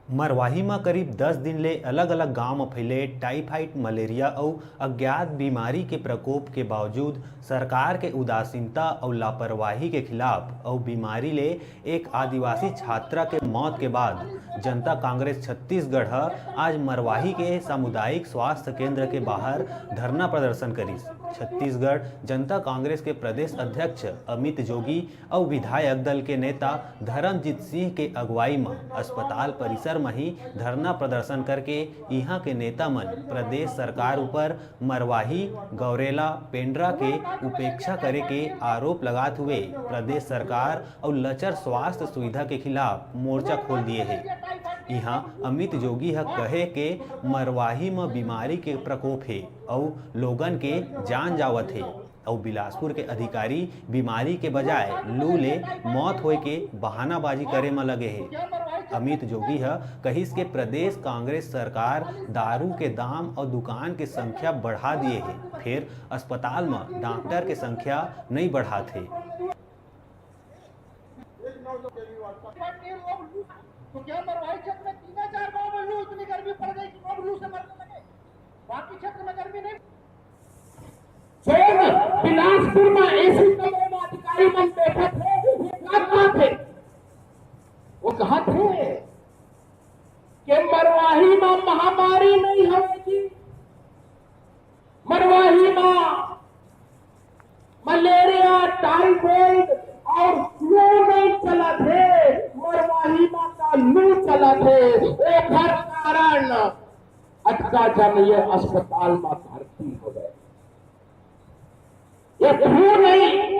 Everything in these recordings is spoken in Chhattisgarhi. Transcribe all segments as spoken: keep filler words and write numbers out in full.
मरवाही म करीब दस दिन ले अलग-अलग गांव म फैले टाइफाइड, मलेरिया अउ अज्ञात बीमारी के प्रकोप के बावजूद सरकार के उदासीनता अउ लापरवाही के खिलाफ अउ बीमारी ले एक आदिवासी छात्रा के मौत के बाद जनता कांग्रेस छत्तीसगढ़ ह आज मरवाही के सामुदायिक स्वास्थ्य केंद्र के बाहर धरना प्रदर्शन करिस। छत्तीसगढ़ जनता कांग्रेस के प्रदेश अध्यक्ष अमित जोगी अउ विधायक दल के नेता धर्मजीत सिंह के अगुवाई म अस्पताल परिसर म ही धरना प्रदर्शन करके इहां के नेता मन प्रदेश सरकार ऊपर मरवाही, गौरेला, पेंड्रा के उपेक्षा करे के आरोप लगात हुए प्रदेश सरकार अउ लचर स्वास्थ्य सुविधा के खिलाफ मोर्चा खोल दिए हे। इहां अमित जोगी ह कहे के मरवाही म बीमारी के प्रकोप हे अउ लोगन के जान जावत हे। अउ बिलासपुर के अधिकारी बीमारी के बजाय लू ले मौत होए के बहानाबाजी करे म लगे हे। अमित जोगी ह कहिस के प्रदेश कांग्रेस सरकार दारू के दाम अउ दुकान के संख्या बढ़ा दिए हे, फेर अस्पताल म डॉक्टर के संख्या नइ बढ़ात हे। तो क्या मरवाही क्षेत्र में तीन या चार गांव में लू, इतनी गर्मी पड़ गई कि लोग लू से मरने लगे? बाकी क्षेत्र में गर्मी नहीं। जोन बिलासपुर में एसी कमरे में अधिकारी मन बैठे थे, वो क्या कहा थे? वो कहा थे कि मरवाही में महामारी नहीं होगी, मरवाही में मलेरिया, टाइफाइड और फ्लू नहीं चलत हे, मरवाही में का लू चलत हे। ओकर कारण अतका जन ये अस्पताल में भर्ती हो गए। ये फ्लू नहीं,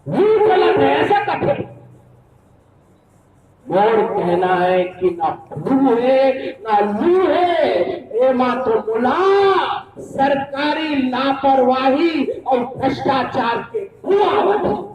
लू चलत हे, ऐसा कथे। मोर कहना है कि ना फ्लू है, ना लू है, एमा तो मोला सरकारी लापरवाही और भ्रष्टाचार के धुआं आवत हे।